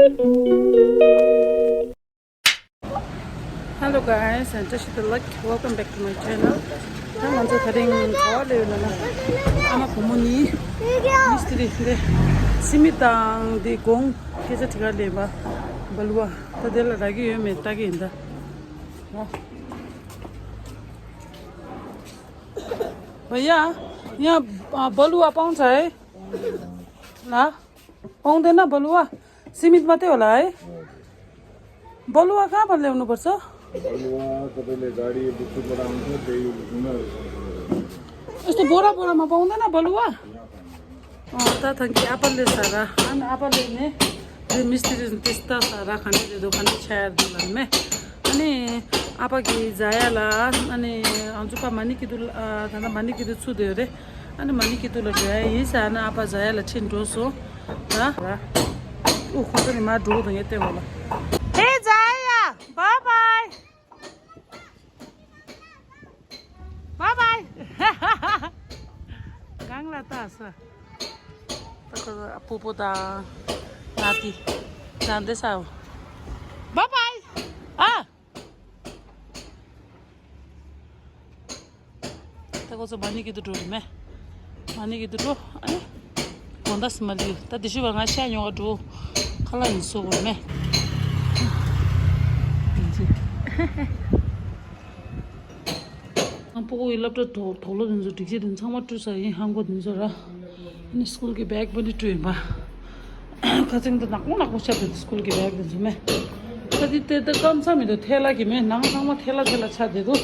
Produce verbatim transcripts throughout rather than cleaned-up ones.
Hello guys, and just the like, welcome back to my channel. ད་ང་ཚོ་དེ་རིང་ག་པར་སླེབས་ཡོད་ན། ཨ་མ་བུ་མོ་གཉིས་མིས་ཏི་རི་འདི་སི་མི་དང་འདི་གོང་སྐད་ཆ་དྲི་ག་སླེབས་པ། བ་ལུ་བ། ད་དེ་ལ་རག་གི་ཡོད་མེད་ལྟ་གི་ཡིན་ད། भैया, यहाँ, आ, बलुआ पाउँछ है? ला? पाउँदैन बलुआ? सीमित मात्रै होला है? बलुवा कहाँबाट ल्याउनुपर्छ? बलुवा तपाईँले गाडी बुक गरेर आउँछ, त्यही उनीहरू यस्तो बोरा बोरामा पाउँदैन बलुवा? अँ, त थ्याङ्क यू। आपाले सारा, अनि आपाले नि, त्यो मिस्त्री त्यस्ता सारा खाने, त्यो दोकान चाहिँ छाएर दिलामे। अनि आपाकी जायाला, अनि हजुरपा मानिकिदु, अ, धन्दा मानिकिदु छु दियो रे। अनि मानिकिदुला जाया, यी साना आपा जायाला छिन डोसो। हाँ? ऊ खोतनी मा डो दंगे ते होला। ए जाया, बाय बाय। Bye bye. गाङला तास। तको पुपु दा नाती जान्दे साव। Bye bye. आ। ད་ཁོ་ཚོ་མ་ཎི་གི་དུ་འགྲོ་རེད་མེ། མ་ཎི་གི་དུ་འགྲོ། ཨ་ནི་དགོང་དག་སི་མ་ལི་ད་དེ་ཤི་བར་ང་ཤ་ཉོ་ག་འགྲོ། ཁ་ལག་ཡིན་སོ་བར་མེ། ང་སྤུ་གུ་ཡི་སློབ་གྲྭ་དོ་དོག་ལོ་དེ་ཚོ་སྒྲིག་ཆས་དེ་ཚང་མ་བཀྲུས་ས་ཡིན། ཧང་གོ་དེ་ཚོ་ར། ཨ་ནི་སྐུལ་གི་བེག་པོ་ནི་བཀྲུས་ཡིན་པ། ཁ་ཚིང་དུ་ནག་པོ་ནག་པོ་ཆགས་འདུག་སྐུལ་གི་བེག་དེ་ཚོ་མེ། ད་དེ་དེ་ད་སྐམ་ས་མི་འདུག་ཐལ་ལ་གི་མེ། ནང་ཚང་མ་ཐལ་ལ་ཐལ་ལ་ཆགས་བསྡད་འདུག་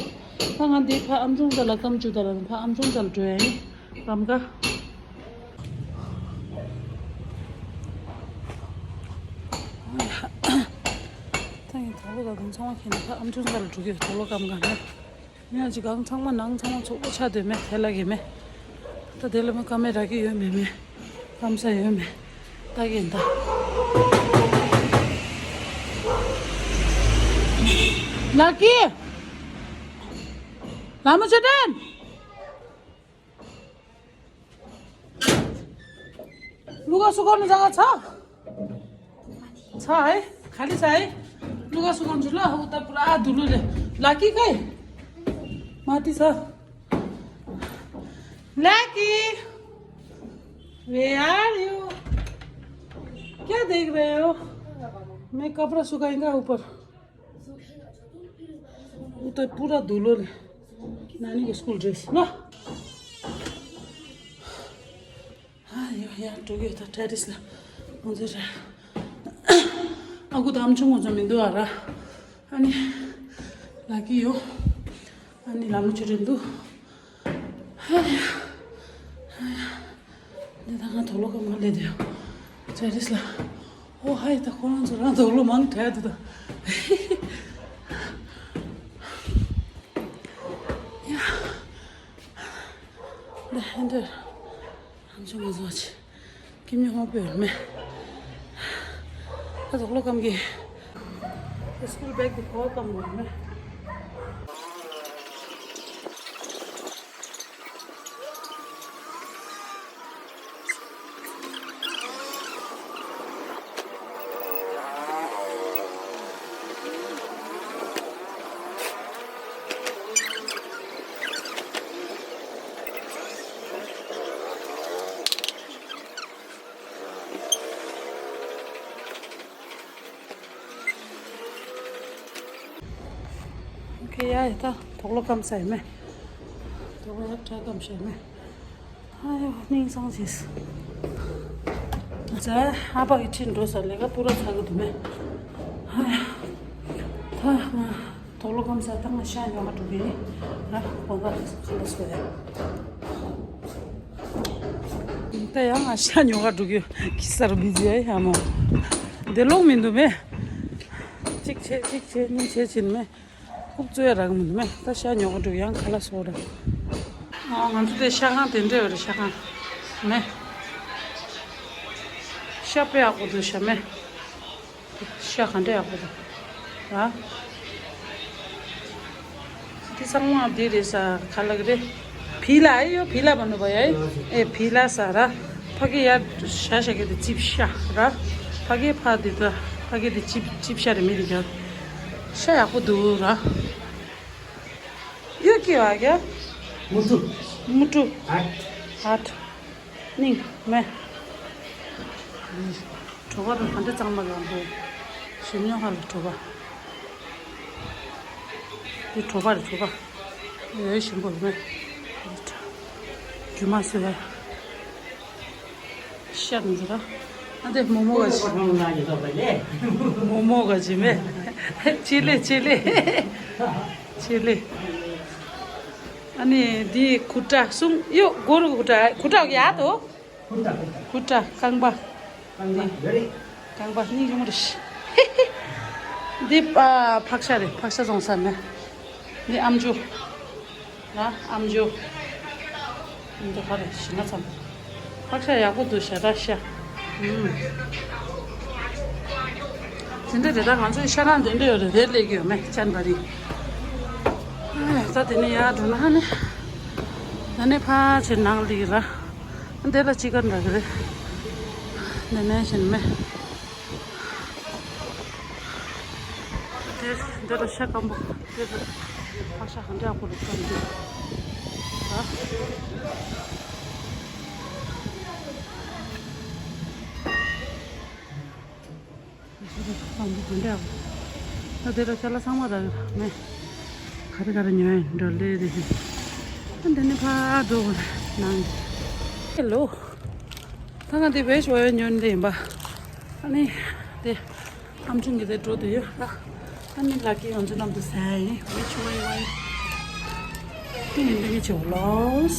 ད་ང་འདི་ཕ་ཨམ་ཆུང་ཙ་ལ་སྐམ་བཅུག་ད་ལ་ཕ་ཨམ་ཆུང་ཙ་ལ་འགྲོ་ཡ་ཡིན། རམ་ཀ་ད་ཡིན་དོག་ལོ་ད་དུང་ཚང་མ་ཁྱེད་ནི་ཕ་ཨམ་ཆུང་ཙ་ལ་འགྲོ་གི་ཡོད། དོག་ལོ་སྐམ་ག་མེ། ཡང་ཅིག་གང་ཚང་མ་ནང་ཚང་མ་ཚོགས་པ་ཆགས་སྡོད་མེད་དེ་ལ་གི་མེད། ད་དེ་ལ་མི་ཀ་མེད་ར་གི་ཡོད་མེད་མེད། ཀམ་ས་ཡོད་མེད། ད་གི་ད། ལ་ཀི། ལ་མོ་ཆོ་ཏན། लुगा सुकाउनु जग्गा छ? छ है? खाली छ है? लुगा सुकाउँछु ल, उता पुरा धुलोले। लाकी खै? माथि छ। लाकी! Where are you? क्या देख रहे हो? मैं कपड़ा सुखाएगा ऊपर। उता पुरा धुलोले। नानीको स्कुल ड्रेस ल। यो यहाँ टोक्यो त टेरिसलाई। हुन्छ र। अगु दाम छु हुन्छ मिन्दु आरा। अनि लागि यो। अनि लामो छिटो मिन्दु। Nidanga tholo ka male de. Charis la. Oh, hai ta koran zora tholo mang thaya de. Ya. Da hender. Am chuma zoch. Kim ni ho pe me. Ta tholo kam ge. School bag de ko kam me. Okay, ཡ་ཡ་ད་དོག་ལོ་སྐམ་ས་ཡིན་མེ། དོག་ལོ་ཡ་ཁྲ་སྐམ་ས་ཡིན་མེ། ཨ་ཡོ་སྙིང་སང་བྱེད། ཟ་ཨ་ཕ་གི་ཁྲིད་འགྲོ་ས་ལས་ཀ་པུ་ར་ཚ་གི་འདུག་མེ། ཨ་ཡ་ད་ང་དོག་ལོ་སྐམ་ས་ད་ང་ཤ་ཉོ་ག་འགྲོ་གི་ཡིན། ཨ་གོ་ག་ཁ་ལ་སོ་ཡ། ད་ཡང་ང་ཤ་ཉོ་ག་འགྲོ་གི་ཡོད། ཁི་སར་བི་ཛི་ཨེ་ཧ་མོ། དེ་ལོང་མི་འདུག་མེ། གཅིག་བྱས་གཅིག་བྱས་གཉིས་བྱས་ཕྱིན་མེ། ཁུག་ཙུ་ཡ་རག་མི་འདུག་མེ། ད་ཤ་ཉོ་ག་འགྲོ་ཡང་ཁ་ལ་སོ་ར། ཨ་ང་ཚོ་དེ་ཤ་ཁང་དེ་འདྲ་ཡོད་རེད། ཤ་ཁང་མེ། ཤ་དཔེ་ཡག་པོ་འདུག་ཤ་མེ། ཤ་ག་འདྲ་ཡག་པོ་འདུག་ཨ། དེ་ཚང་མ་དེ་རེད་ས་ག་ལ་གི་རེད། བི་ལ་ཨེ་ཡོ་བི་ལ་མ་ནུ་བ་ཡ་ཨེ་བི་ལ་ས་ར། ཕ་གི་ཡ་ཤ་ཤ་གི་དེ་ཙིབ་ཤ་ར། ཕ་གི་ཕ་དེ་ད། ཕ་གི་དེ་ཅིབ་ཅིབ་ཤ་རེད་མི་དེ་ག་ཤ་ཡག་པོ་འདུག་ར། ཡོད་ཀྱི་བ་ག་མུ་ཏུ། མུ་ཏུ། ཨ། ཨ། ནིང་མེ། གྲོ་པ་རུ་ག་འདྲ་གཙང་མ་རང་པོ། ཞིམ་ཉོ་ཧ་ལ་གྲོ་པ། འདི་གྲོ་པ་རེད་གྲོ་པ། ཡོད་ཞིམ་པོ་རེད་མེ། རྒྱུ་མ་ཟེར་བ། ཤར་འཛི་ར། ཨ་འདི་མོག་མོག་ག་ཅི། མོག་མོག་ག་ཅི་མེ། ཆེ་ལེ་ཆེ་ལེ། ཆེ་ལེ། ཨ་ནི་འདི་ཁུ་ཏྲ་གསུང་ཡོད་སྒོ་རུ་ཁུ་ཏྲ་ཁུ་ཏྲ་ཡ་དོ། ཁུ་ཏྲ་ཁུ་ཏྲ། ཁུ་ཏྲ་རྐང་པ། རྐང་པ་ཡོད་རེད། རྐང་པ་གཉིས་ཡོང་རེད། འདི་ཨ་ཕག་ཤ་རེད། ཕག་ཤ་བཙོང་ས་མེད། འདི་ཨམ་ཅོག་ལ་ཨམ་ཅོག་འདི་ག་རེ་ཞི་ང་ཚང་། ཕག་ཤ་ཡག་པོ་འདུག་ཞྭ་དྲག་ཤ། ཨུམ། དེ་འདྲ་རེད། ད་ང་ཚོའི་ཤ་ཁང་དེ་འདྲ་ཡོད་རེད། རེད་ལས་ཀྱི་ཡོད་མེད་ཅན་པ་རེད། ཨ་ད་དེ་ནས་ཡར་འགྲོ་ན་ཧ་ནི། ད་ནི་ཕར་ཕྱིན་ནང་ལ་ཡོད་ར། འདི་ལ་ཅི་ག་འདྲ་གི་རེད། འདི་ནས་ཕྱིན་མེད། འདིར་འདི་ལ་ཤ་སྐམ་པོ་འདིར་ཕག་ཤ་ག་འདྲ་ཡག་པོ་རུ་བཀྲམ་འདུག་ད། ཕག་ཤ་སྐམ་པོ་ག་འདྲ་ཡག་པོ། ད་འདི་ལ་ཤ་ལ་ཚང་མ་རག་གི་ར་མེད། ག་རེ་ག་རེ་ཉོ་ཡིན་འགྲོ་ལེ་རེ་ཞིག་ད་འདི་ནི་ཕར་འགྲོ་དགོས་ནང་། ཧེ་ལོ། ད་ང་འདི་བེ་ཤོ་ཡ་ཉོ་འདི་ཡིན་པ། ཨ་ནི་དེ། ཨམ་ཆུང་གི་དེ་འགྲོ་དུ་ཡོད་ལ། ཨ་ནི་ལ་ཀི་ང་ཚོ་མཉམ་དུ་ཟ་ཡ་ཡིན། ཝེ་ཆུ་ཝེ་ཝེ། ཏི་ཡིན་པའི་ཆུ་ལོས།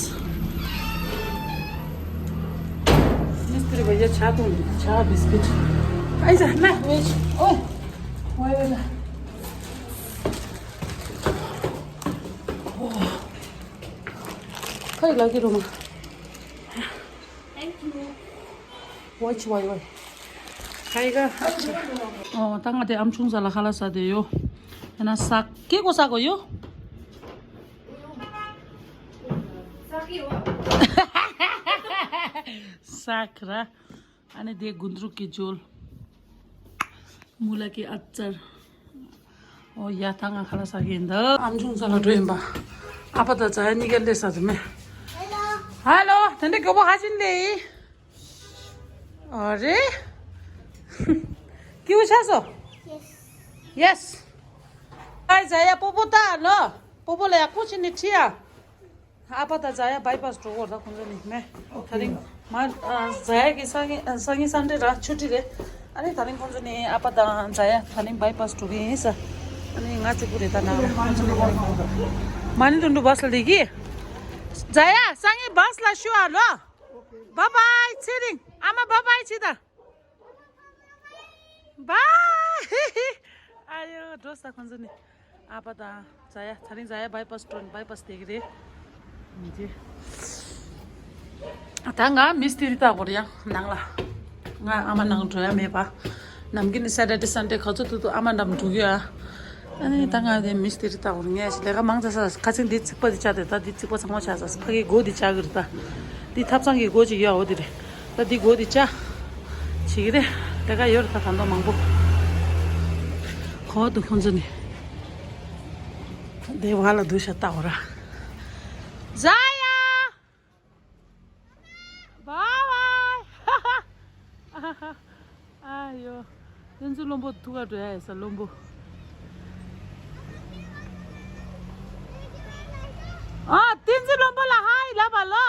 མི་སྟེར་བ་ཡ་ཆ་དུང་ཆ་བིས་ཀིཊ། ཨའི་ཟ་ན་ཝེ་ཆུ་ཨོ། ཝེ་ཝེ་ལ། ཨོ། ཁ་ཡི་ལ་ཀི་རུ་མ། Thank you. ཝེ་ཆུ་ཝེ་ཝེ། ཁ་ཡི་ག་ཨོ་ད་ང་དེ་ཨམ་ཆུང་ས་ལ་ཁ་ལ་ས་དེ་ཡོ། ཡ་ན་ས་ཀི་གོ་ས་གོ་ཡོ། ས་ཀི་ར། ཨ་ནི་དེ་དགུན་འབྲུག་གི་ཇོལ། མུ་ལ་ཀི་ཨ་ཙར། ཨོ་ཡ་ད་ང་ཁ་ལ་ས་གི་ཡིན་ད། ཨམ་ཆུང་ས་ལ་འགྲོ་ཡིན་པ། ཨ་ཕ་ད་ཛ་ཡ་གཉིས་ཀ་སླེབས་ས་དུ་མེད། ཧ་ལོ། དེ་འདྲ་མགྱོགས་པོ་ཧ་ཅིན་ལེ། ཨ་རེ། ཀིའུ་ཆ་སོ། Yes. ཨའི་ཛ་ཡ་པོ་པོ་ད་ལོ། པོ་པོ་ལ་ཡག་པོ་བྱས་ནས་ཁྲིད་ཡ། ཨ་ཕ་དང་ཛ་ཡ་བྷའི་པཱས་འགྲོ་གོ་ར་ཁོང་ཚོ་ནི་མེ། ད་རིང་མ་ཛ་ཡ་གི་སང་ཉིན་སང་ཉིན་སན་ཌེ་ར་ཆུ་ཊི་རེད། ཨ་ནི་ད་རིང་ཁོང་ཚོ་ནི་ཨ་ཕ་དང་ཛ་ཡ་ད་རིང་བྷའི་པཱས་འགྲོ་གི་ཡིན་ས། ཨ་ནི་ང་གཅིག་པུ་རེད་ད་ནང་ལ་ཁོང་ཚོ་ནི་མ་ནི་ཏུན་ཏུ་བྷས་ལ་ལི་གི། ཛ་ཡ་སང་ཉིན་བྷས་ལ་ཞུ་ཨ་ལོ། བྷའི་བྷའི་ཚེ་རིང་ཨ་མ་བྷའི་བྷའི་ཅི་ད། བྷའི། ཨ་ཡོ་འགྲོ་ས་ཁོང་ཚོ་ནི། ཨ་ཕ་དང་ཛ་ཡ་ད་རིང་ཛ་ཡ་བྷའི་པཱས་འགྲོ་ནི་བྷའི་པཱས་དེ་གི་རེད། འདི། ད་ང་མི་སྟེར་ཏག་གོ་རེད་ཡ་ནང་ལ། ང་ཨ་མ་ནང་འགྲོ་ཡ་མེད་པ། ནམ་རྒྱུན་ནི་སེ་ཊར་ཌེ་སན་ཌེ་ག་ཚོད་ཐུག་ཐུག་ཨ་མ་འགྲམ་འགྲོ་གི་ཡ། ཨ་ནི་ད་ང་དེ་མི་སྟེར་ཏག་གོ་རེད་ངས་ལས་ཀ་མང་ཙམ་ས་ཁ་ཚིག་འདི་རྩིག་པ་འདི་བཅག་དེ་ད་འདི་རྩིག་པ་ཚང་མ་བཅག་ས་ཕ་གི་སྒོ་འདི་བཅག་གི་རེད་ད། འདི་ཐབ་ཚང་གི་སྒོ་ཅིག་ཡོད་འོ་དེ་རེད། ད་འདི་སྒོ་འདི་བཅག་བྱེད་ཀྱི་རེད། དེ་ག་ཡོད་རེད་ད་ད་མདོ་མང་པོ། གོ་འདུག་ཁོང་ཚོ་ནི། དེ་བ་ལ་འདུག་ཤ་ལྟ་འོ་ར། ཛ་ཡ། བྷའི་བྷའི། ཨ་ཡོ། བསྟན་འཛིན་བློན་པོ་ཐུག་ག་འགྲོ་ཡ་ཡིན་ས་བློན་པོ། ཨ་བསྟན་འཛིན་བློན་པོ་ལ་ཧའི་ལབ་པ་ལོ།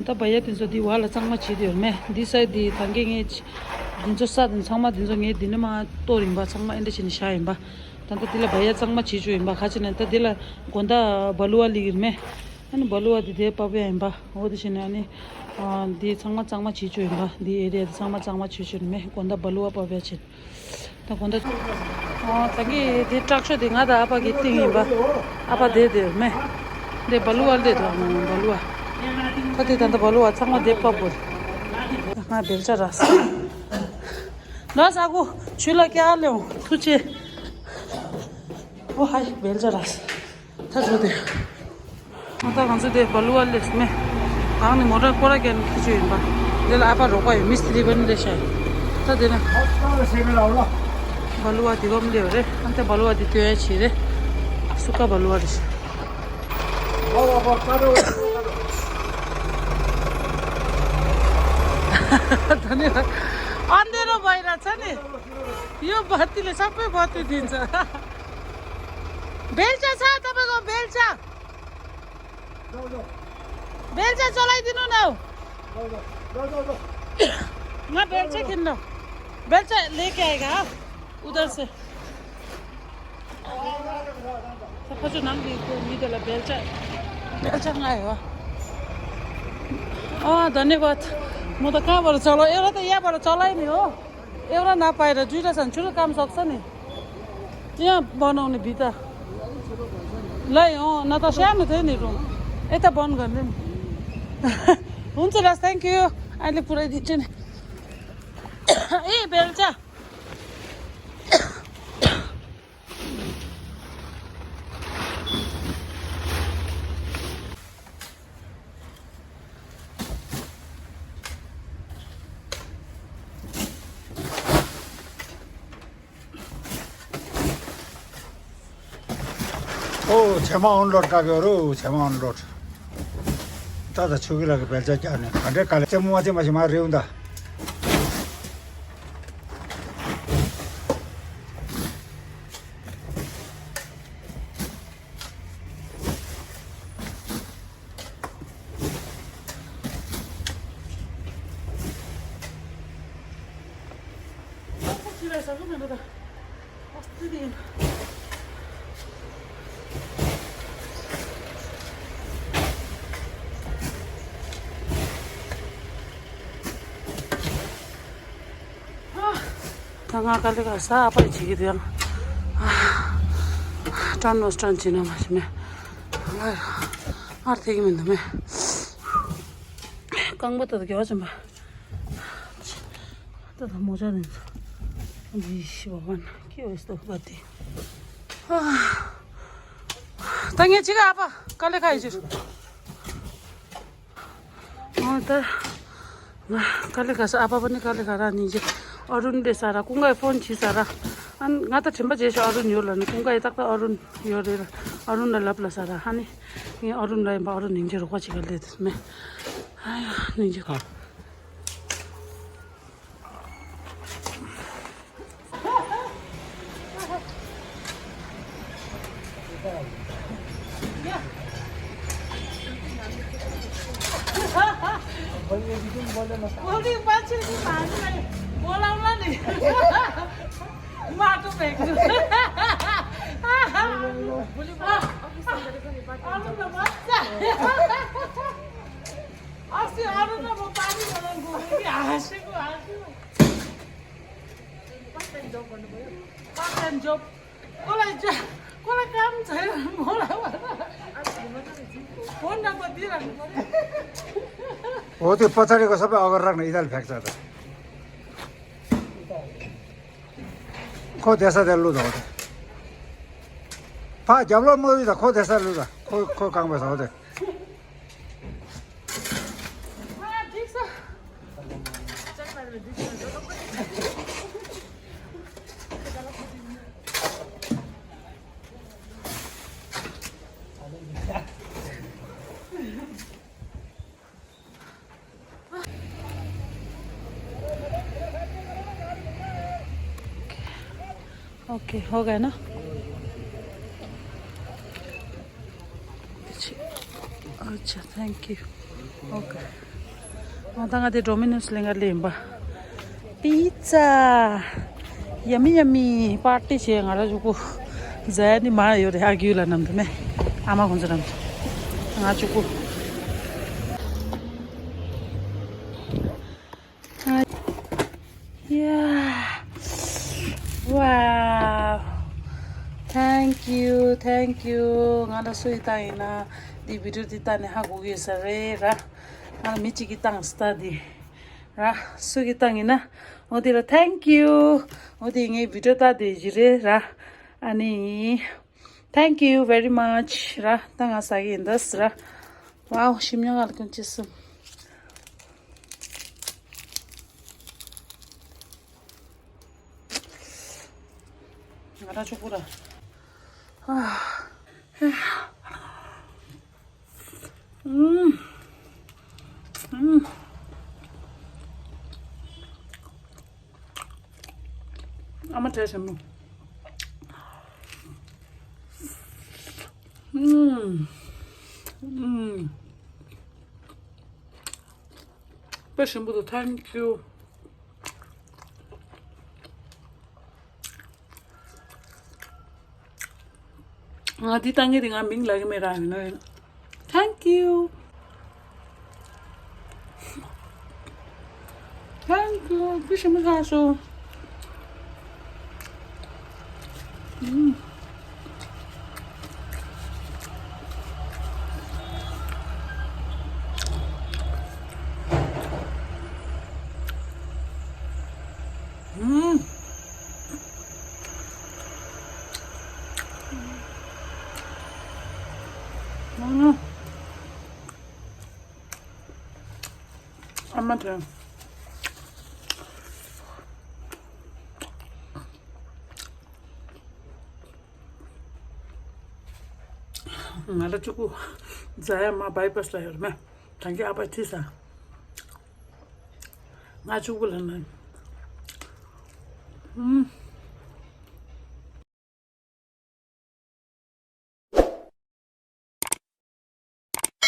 ད་བ་ཡ་དེ་ཚོ་འདི་བ་ལ་གཙང་མ་བྱེད་དུ་ཡོད་མེད། འདི་ས་འདི་ད་གིན་ངས་འདི་ཚོ་ས་འདི་ཚང་མ་འདི་ཚོ་ངས་འདི་ནས་མ་གཏོར་ཡིན་པ་ཚང་མ་ཨེ་འདྲ་བྱས་ནས་བཞག་ཡིན་པ། ད་ལྟ་འདི་ལ་བ་ཡ་གཙང་མ་བྱེད་བཅུག་ཡིན་པ་ག་བྱས་ནས་ད་འདི་ལ་དགོང་དག་བ་ལུ་བ་ལི་ཡིན་མེད། ཨ་ནི་བ་ལུ་བ་འདི་དེ་པ་བ་ཡ་ཡིན་པ་འོ་དེ་བྱས་ནས་ཨ་ནི་འདི་ཚང་མ་གཙང་མ་བྱེད་བཅུག་ཡིན་པ། འདི་ཨེ་རི་ཡ་འདི་ཚང་མ་གཙང་མ་བྱེད་བཅུག་ཡིན་མེད་དགོང་དག་བ་ལུ་བ་པ་བ་ཡ་བྱེད། ད་དགོང་དག་ཨོ་ད་གི་དེ་དྲག་ཤོས་དེ་ང་དང་ཨ་ཕ་གི་སྟེང་ཡིན་པ། ཨ་ཕ་དེ་དེ་མེད། དེ་བ་ལུ་བ་ལེ་དོ་བ་ལུ་བ། ད་དེ་ད་ལྟ་བ་ལུ་བ་ཚང་མ་དེ་པ་བོ། ང་བེལ་ཅ་ར་སི། ལོ་ས་གུ་ཆུ་ལ་ཀྱ་ལེའོ་ཐུ་ཆེ། ཨོ་ཧའི་བེལ་ཅ་ར་སི། ད་འགྲོ་དེ། ང་ད་ང་ཚོ་དེ་བ་ལུ་བ་ལེས་མེ། གང་ནས་མོ་ཊ་སྐོར་ར་རྒྱག་ནས་ཁྱི་ཆོས་ཡིན་པ། འདི་ལ་ཨ་ཕ་རོགས་པ་ཡོད། མི་སི་ཏི་རི་པ་ནི་རེད་ཤག་ད་དེ་ན་སྦ་ལུ་བ་དེ་གོམ་ལེ་བ་རེད། ཨ་ད་སྦ་ལུ་བ་དེ་སྟོན་ཡ་བྱེད་རེད། སུ་ཀ་སྦ་ལུ་བ་རེད་ཤག་ད་ནི་ཨ་འདི་རོ་བའི་ར་ཚ་ནི་ཡོ་བ་ཏི་ལ་ས་པའི་བ་ཏི་དེ་ཚ། བེལ་ཅ་ཚ་ད་པ་གོ་བེལ་ཅ། बेलचा चलाइदिनु न हौ। म बेलचा किन्नु। बेलचा लेके आएगा, हाँ, उधर से। सबै छु नाम दिएको मिदला बेलचा। बेलचा आयो। अँ, धन्यवाद। म त कहाँबाट चलाउ, एउटा त यहाँबाट चलाइ नि हो। एउटा नपाएर दुइटा छ भने छिटो काम सक्छ नि। यहाँ बनाउने भित्ता। ल, अँ, न त सानो थियो नि रुम। यता बन्द गर्ने नि। हुन्छ दास, थ्याङ्क यू। अहिले पुऱ्याइदिन्छु नि। ए, बेलचा। ཨོ། བྱེ་མ་ཨོན་ལོད་བཀག་ཡོད་རོ། བྱེ་མ་ཨོན་ལོད། ད་ད་ཆུ་གི་ལ་གི་བེལ་ཅ་བཀྱག་ནས་ག་འདྲའི་དཀའ་ལས། རྩེད་མོ་མ་རྩེད་མ་ཞིག་མ་རེད་འོང་ད། ད་ང་དཀའ་ལས་ཁག་ས་ཨ་ཕ་ཡི་བྱེད་ཀྱི་དེ་ཡང་ཀྲན་ནོ་ཀྲན་བྱེད་ན་མ་ཤི་མེ། ཨར་ཐེག་མི་འདུག་མེ། རྐང་པ་ད་ད་གྱོ་ཅན་པ། ད་ད་མོ་ཅག་ནི་འདི་ཤི་བ་བན་ཀི་ཨོ་སྟོ་བ་དེ། ད་ངས་ཅི་ག་ཨ་ཕ་དཀའ་ལས་ཁག་ཡི་ཅིར། ཨོ་ད། ང་དཀའ་ལས་ཁག་ས་ཨ་ཕ་པ་ནི་དཀའ་ལས་ཁག་ར་ནི་ཅི། ཨ་རུན་པེ་ས་ར་ཀུང་གའི་ཕོན་ཆི་ས་ར། ཨན་ང་ད་དྲན་པ་བརྗེད་ཤག་ཨ་རུན་ཡོད་ལ་ནི་ཀུང་གའི་ཏག་ཏག་ཨ་རུན་ཡོད་རེད་ལ། ཨ་རུན་ལ་ལབ་ལ་ས་ར་ཧ་ནི། ངས་ཨ་རུན་ལ་ཡིན་པ་ཨ་རུན་ནིང་ཅི་རོགས་པ་ཅི་ག་ལས་དེ་མེད། ཨ་ཡ་ནིང་ཅི་ག बोलने की बात चल रही, पानी में बोला वाला नहीं। माटो फेंक दो। बोली, बोली, अभी संदर्भ में बात आलू का मत जा। अस्ति आलु र म पानी बनाउनु गएको कि हाँसेको हाँसेको। पार्ट टाइम जब गर्नुभयो। पार्ट टाइम जब। कसलाई जा, कसलाई काम छैन मलाई भन। फोन नम्बर दिइराख्नु पर्यो। हो त्यो पछाडिको सबै अगर राख्न इदाल फ्याँक्छ त। खो देसा देल्लु धोते। पा जबलो मोदी त खो देसा लु त। खो खो काम बस होते। ओके, हो गया ना? अच्छा, thank you. Okay. ང་ད་ང་དེ་ཌོ་མི་ནོས་ལེན་ག་ལེན་པ། པི་ཙ། ཡ་མི་ཡ་མི། པར་ཊི་བྱས་ང་ར་ཅུ་གུ། ཟ་ནི་མ་ཡོད་རེད། ཨ་རྒྱུ་ལ་ནམ་དུ་མེ། ཨ་མ་ཁོང་ཚོ་ནམ་དུ། ང་ཅུ་གུ། ཡ། Wow. Thank you, thank you. ང་ལ་སུ་ཡིས་བཏང་ཡིན་ན། འདི་བི་ཌིའོ་འདི་བལྟས་ནས་ཧ་གོ་གི་ཡོད་ས་རེད་ར། ང་ལ་མི་གཅིག་གིས་བཏང་སྟ་འདི། ར། སུ་གིས་བཏང་ཡིན་ན། འོ་དེ་ལ་thank you. འོ་དེ་ངའི་བི་ཌིའོ་བལྟས་བསྡད་ཀྱི་རེད་ར། ཨ་ནི། Thank you very much. ར། ད་ང་ཟ་གི་ཡིན་ད་ཟེར་ར། Wow, ཤི་མྱོང་ང་ལ་ཀུན་ཅི་སུ། ང་རང་ཆོག་པོ་ར། ཨ། ཨུམ། ཨུམ། ཨ་མ་བྲེལ་ཞིམ་པོ། ཨུམ། ཨུམ། དཔེ་ཞིམ་པོ་འདུག Thank you. ང་འདི་བཏང་མཁན་དེ་ང་མིང་ལབ་ཀྱི་མེད་ར། ཡིན་ན་ཡིན། Thank you. Thank you. དཔེ་ཞིམ་པོ་ཆགས་སོང་། ཨུམ། ཨུམ། ཨུམ། ཨ་མ་དེ། ང་ལ་གཅིག་པུ་རྫ་ཡ་མ་བྷའི་པ་སི་ལ་ཡོད་མེད། ད་གིན་ཨ་ཕ་ཁྲིད་ས། ང་གཅིག་པུ་ལ་ན། ཨུམ།